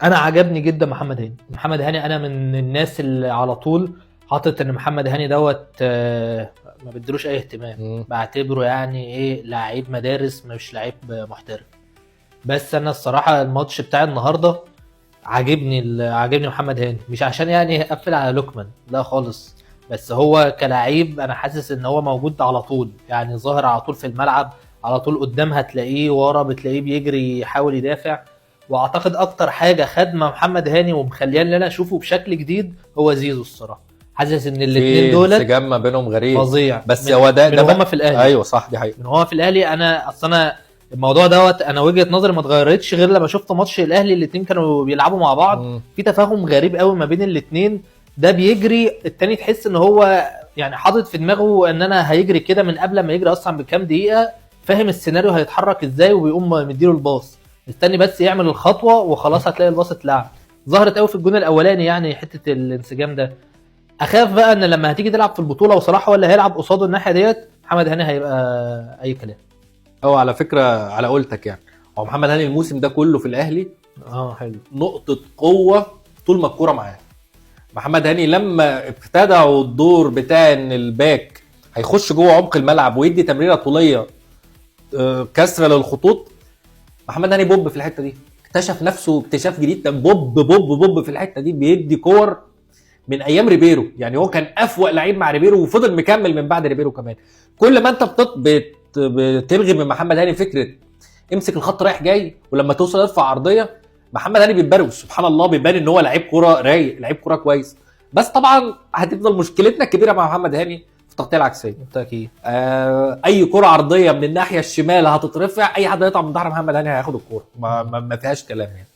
انا عجبني جدا محمد هاني. محمد هاني انا من الناس اللي على طول حاطط ان محمد هاني دوت ما بديلوش اي اهتمام، بعتبره يعني ايه لعيب مدارس مش لعيب محترف. بس انا الصراحة الماتش بتاع النهارده عاجبني محمد هاني، مش عشان يعني اقفل على لوكمان لا خالص، بس هو كلاعب انا حاسس ان هو موجود على طول، يعني ظاهر على طول في الملعب، على طول قدام هتلاقيه، ورا بتلاقيه بيجري يحاول يدافع. واعتقد اكتر حاجة خدمة محمد هاني ومخلياني ان انا اشوفه بشكل جديد هو زيزو الصراحة. حاسس ان الاثنين دول انسجام ما بينهم غريب فظيع. بس هو ده من ده هما في الاهلي. ايوه صح، دي حقيقة. من هو في الاهلي. انا اصل انا الموضوع دوت انا وجهه نظري ما اتغيرتش غير لما شفت ماتش الاهلي الاثنين كانوا بيلعبوا مع بعض. في تفاهم غريب قوي ما بين الاثنين، ده بيجري الثاني تحس ان هو يعني حاطط في دماغه ان انا هيجري كده من قبل ما يجري اصلا بكام دقيقة، فاهم السيناريو هيتحرك ازاي وبيقوم مديله الباص، مستني بس يعمل الخطوة وخلاص هتلاقي الباص اتلعب. ظهرت قوي في الجون الاولاني يعني حتة الانسجام ده. اخاف بقى ان لما هتيجي تلعب في البطولة وصلاح هو اللي هيلعب قصاده الناحية ديت، محمد هاني هيبقى اي كلام. هو على فكرة على قولتك يعني هو محمد هاني الموسم ده كله في الاهلي حلو، نقطة قوة طول ما الكورة معاه. محمد هاني لما ابتدعوا الدور بتاع ان ال back هيخش جوه عمق الملعب ويدي تمريره طوليه كسره للخطوط، محمد هاني بوب في الحتة دي، اكتشف نفسه اكتشاف جديد، بوب بوب بوب في الحتة دي، بيدي كور من ايام ريبيرو. يعني هو كان افوق لعيب مع ريبيرو وفضل مكمل من بعد ريبيرو كمان. كل ما انت بتلغي من محمد هاني فكرة امسك الخط رايح جاي ولما توصل ارفع عرضية، محمد هاني بيتبروز سبحان الله، بيبان ان هو لعيب كورة رايق، لعيب كورة كويس. بس طبعا هتفضل مشكلتنا الكبيرة مع محمد هاني في التغطية العكسيه بالتاكيد. اي كره عرضية من الناحية الشمال هتترفع، اي حد هيطلع من ظهر محمد هاني هياخد الكورة، ما فيهاش كلام يعني.